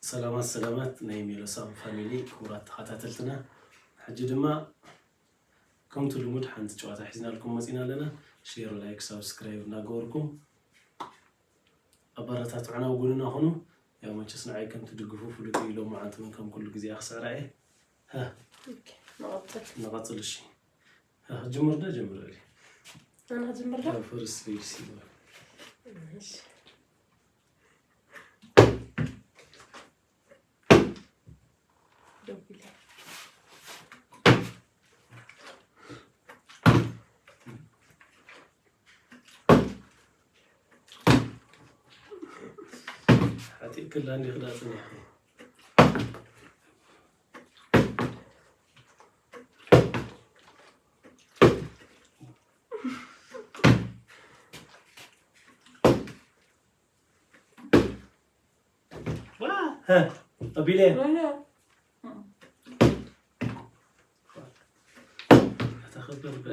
ሰላማት ሰላማት ናይ ሜሎሳም ፋሚሊ ክቡራት ተኸታተልትና፣ ሕጂ ድማ ከምቲ ልሙድ ሓንቲ ጨዋታ ሒዝናልኩም መፂና ኣለና። ሼር፣ ላይክ፣ ሳብስክራይብ እናገበርኩም ኣባራታትዑና፣ ኣብ ጎንና ኹኑ። ያው መቸስ ንዓይ ከም ትድግፉ ፍሉጥ እዩ። ሎማዓንቲ እውን ከም ኩሉ ግዜ ክስዕራ እየ። ሃ፣ ኦኬ፣ ንቐጽል። ንቐጽል፣ እሺ። ሃ፣ ጀምር ዶ ጀምር እሊ? ኣነ ክጅምር ዶ? ያው ፈርስት ሌዲስ ይበሃል። እሺ። ደው ኢለ። ሓጢእክላ እንዲኺ ዳ ጽኒሕኪ። ዋ፣ ሀ፣ ኣቢለ። ኣታ ኸበር በ።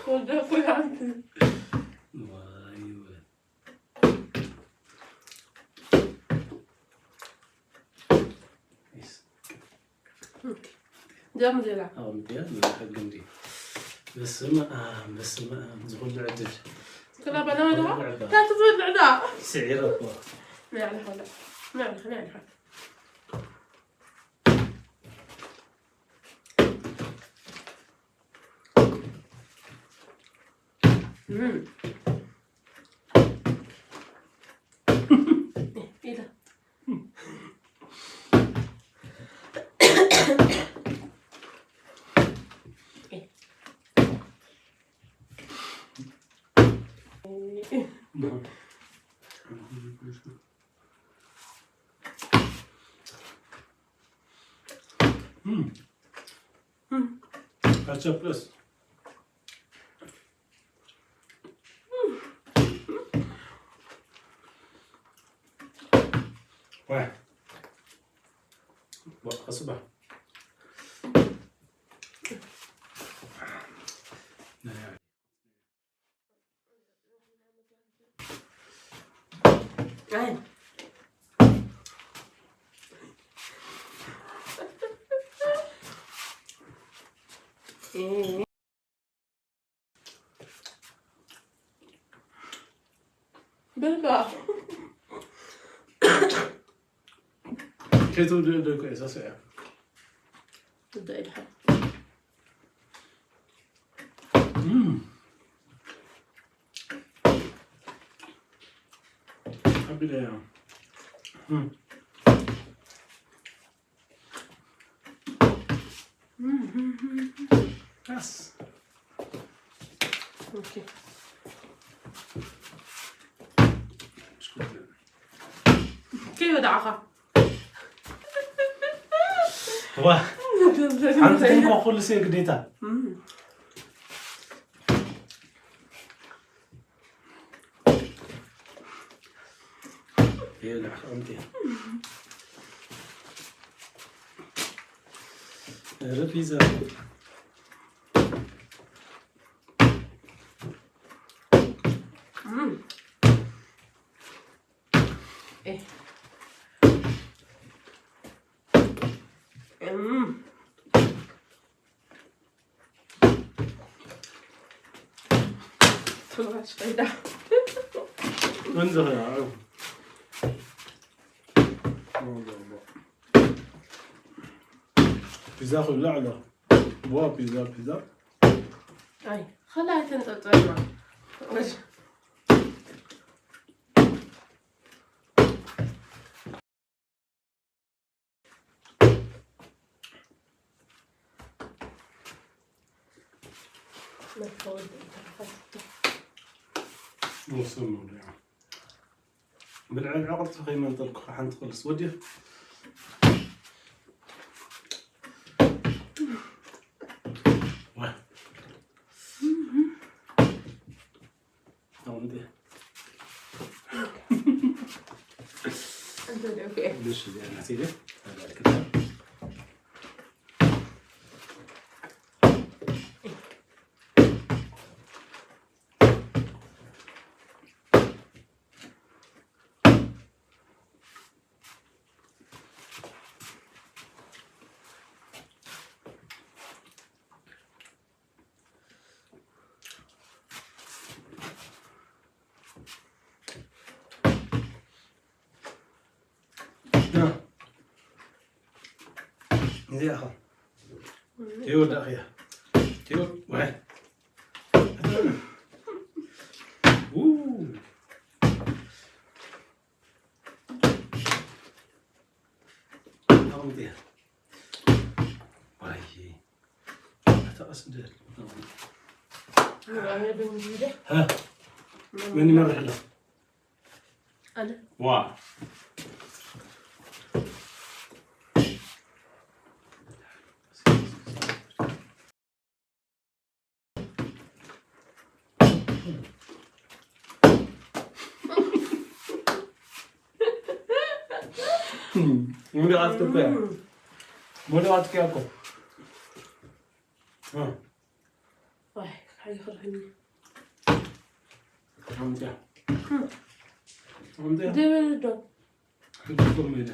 ወደ ኩራንት። ዋይ ወ-፣ ጀምር ጀላ። ኣዎ፣ ምጥያ፣ ምን ሕግ እንዲ። በስመ ኣብ፣ በስመ ኣብ፣ ዝኹሉ ዕድል። ክላ በላ ወላ፣ ዝኹሉ ዕድል። ታትዝብል ዕዳ። ስዒረ እኮ። ናይ ዓለኻ ወላ። ናይ ዓለኻ፣ ናይ ዓለኻ። እም። ኢለ። እም። እም። ካቻፕ ፕለስ። ዋይ። ዋ፣ ቀስ በል። ኣይ። ብልባ። ከይትውድእ ዶ እኮ እየ ሳስዐ። ትውድእ ይድሓን። እም። ኣቢለ እያ። እም። እም፣ እም፣ እም፣ እም። ካስ። ኦኬ። ከይወዳዕኻ። ዋ። ሓንቲ እንኳ ኩሉ ሴ ግዴታ። እም። ይብላዕ ከምቲ። ኧረ ፒዛ። እም። ኤ። እም። ትባሽ ፈይዳ። እንዘኸ፣ ኣዎ። ፒዛ ክብላዕ ኣሎ። ዋ፣ ፒዛ፣ ፒዛ። ኣይ፣ ኸላ ኣይተንጠልጠልማ። እሺ። ወሰኑ ወዲያ። ብልዕን ዕቕርቱ ከይመንጠልኩ ሓንቲ ክልስ ወዲኽ። እዚኣ ኸ? ቴዎ ዳእኽያ። ቴዎ፣ ዋይ። ው። ኣቕምጥያ። ዋይ። ኣታ ቀስ እንደ-፣ ሃ? መን ይመርሕ ኣሎ? ኣነ። ዋ። ሙሉእ ኣትክልቲ እያ። ሙሉእ ኣትክልቲ እያ እኮ። እ። ዋይ፣ ሓይሊ ክርህኒ። ኣምጥያ። እም። ኣምጥያ። ደበል ዶ? ሕጂ ኮም ኢለ።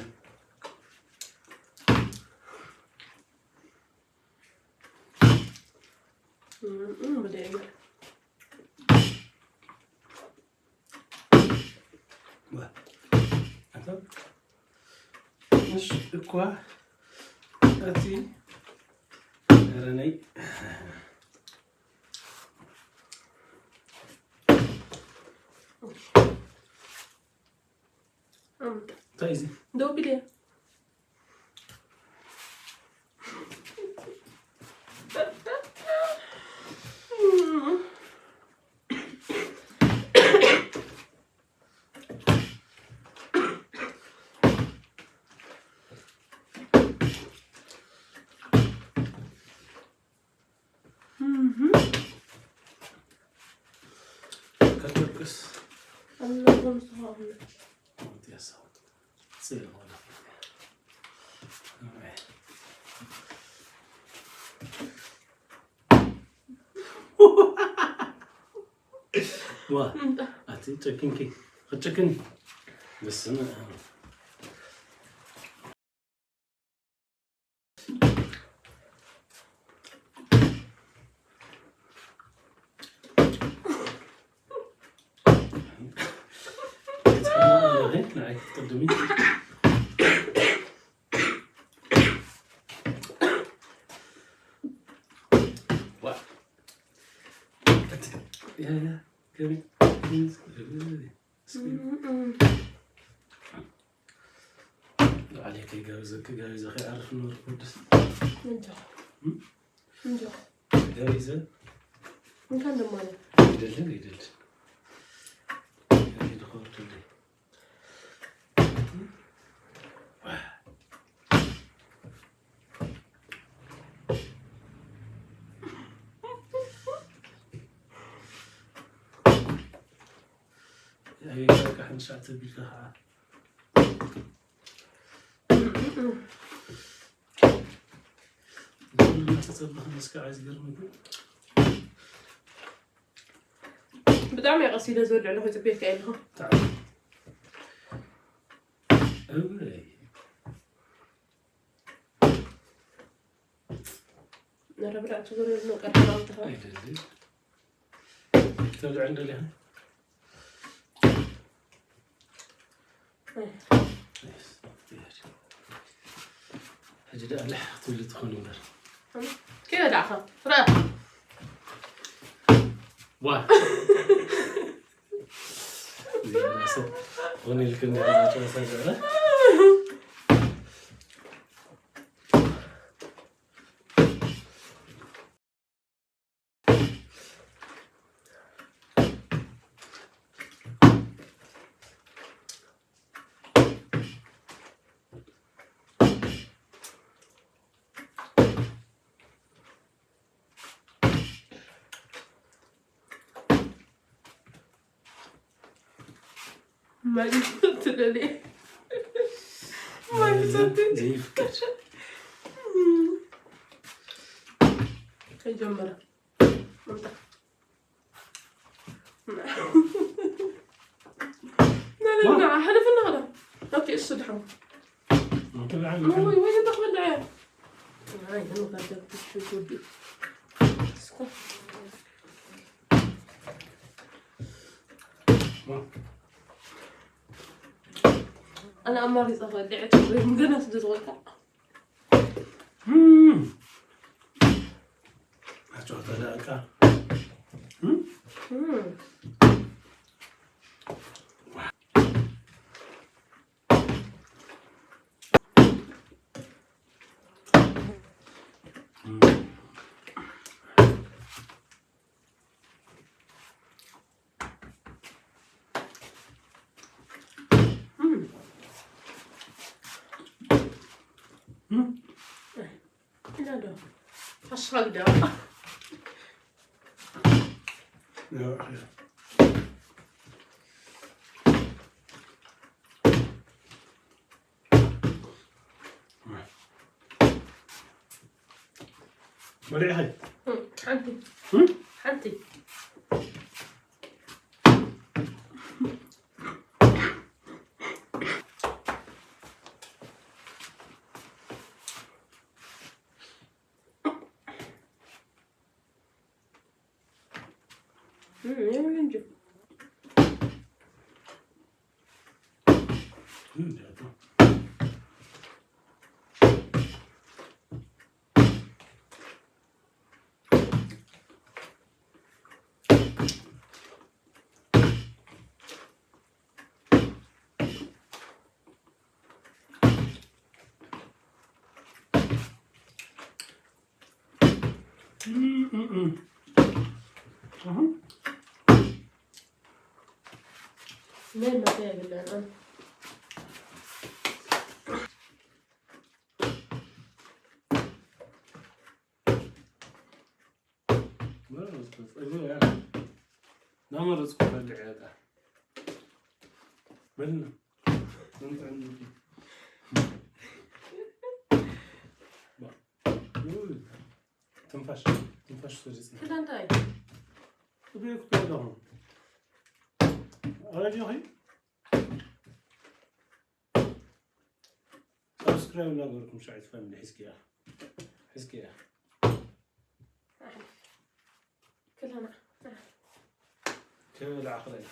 እም፣ እም፣ ብደይ። ዋ። ኣታ፣ እሺ፣ እኳ፣ ኣቲ፣ ኧረ ነይ። እም። እንታይ እዚ? ደው ቢለ። እህ። ከጨርቅስ። ኣላህ ምስሃብ። ወጥ ያሳውጥ። ጽል ወላ። ዋ፣ ኣቲ ጨኪንኪ፣ ጨኪን። በስመ ኣብ። ንዓይ ክትቅድሚ። ዋ። ያ፣ ያ፣ ገቢ። እስኪ። ላዕሊ ከይጋብዘኪ፣ ጋቢዘ ከይዓርፍ ነበርኩ ወድስ። እንጃ። እም? እንጃ። ጋቢዘ? እንኳን ደሞ አለ። ይደልን፣ ይደልን። ይሄ ድኮር ትልኝ። ኣየይ፣ በቃ፣ ሓንሻዕ ተቢልካ ኸዓ። እናተጸበኸ መስከዓ ዝገርም እኮ። ብጣዕሚ እየ ቀስ ኢለ ዝበልዕ ኣለኹ፣ ይጽበየካ እየ ኣለኹ። ብጣዕሚ። እወይ። ነረ ብላዕ ትዞር ነው ቀርተናው ተኸ። ኣይደሊ። ተብልዕ እንደሊኻ። ሕጂ ደኣ ልሕ ክትብሊ ትኾኒ እምበር። ከይበላዕኻ፣ ፍረ። ዋ። እዚኣ ራሰ ኾነ ኢልክኒ ራሰ ራሰ። ማይ ትደልይ? ማይ ክሰቲ። ዘይፍቀድ ከይጀመረ። መምጣ። ና፣ ና፣ ና፣ ሕለፍና ኸዳ። ኦኬ፣ እሱ ድሓን። ወይ፣ ወይ፣ ተኽበል ድያ። ኣይ፣ ኣነ ጋር ደብሽ ወዲ። እስከ። ኣነ ኣማሪጸ ኸዲዐ ትብሎ፣ ገና ስለ ዝወልካ። ኣጨዋታ ደቃ لا لا. فاش هكذا؟ بلعي هاي. حنتي. حنتي. ናመረፅኩ በልዕ ያጣ በልና ትንፋሽ ትንፋሽ ሰሪጽ ክዳንታይ ትቤት ኩታለኹ ኣረዲኺ ሳብስክራይብ እናገበርኩም ሻዒት ፋሚሊ ሕዝኪያ ሕዝኪያ ክለና ክብልዓ ክለና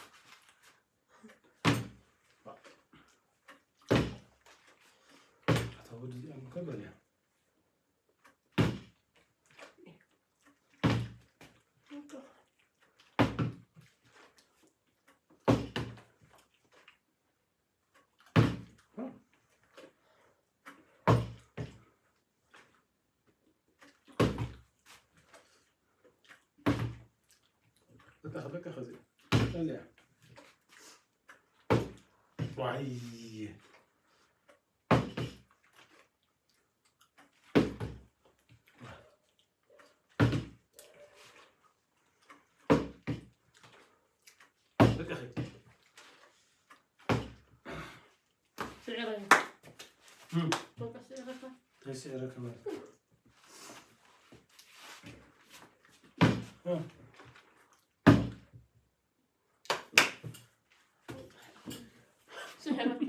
ኣታ ወዲ እዚኣ ምከበል እያ በቃ በቃ ኸዚ እዚኣ ዋይ በቃ ኸዚ ስዕረ እም በቃ ስዕረካ ተስዕረ ከማን እ ስዕረካ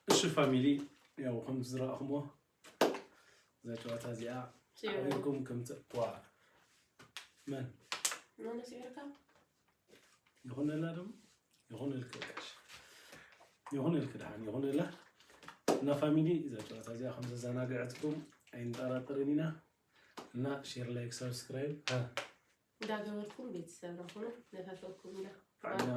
እሺ ፋሚሊ ያው ከም ዝረኣኹሞ እዛ ጨዋታ እዚኣ ስዕረ ሓቢርኩም ከም ዋ መን መን ስዕረካ ይኹነላ ደሞ ይኹነልክ በቃሽ ይኹነልክ ደሓን ይኹነላ እና ፋሚሊ እዛ ጨዋታ እዚኣ ከም ዘዘናግዐትኩም ኣይንጠራጠርን ኢና እና ሼር ላይክ ሳብስክራይብ እንዳገበርኩም ቤተሰብ ረኹኑ ነፈተኩም ኢና ባዕልና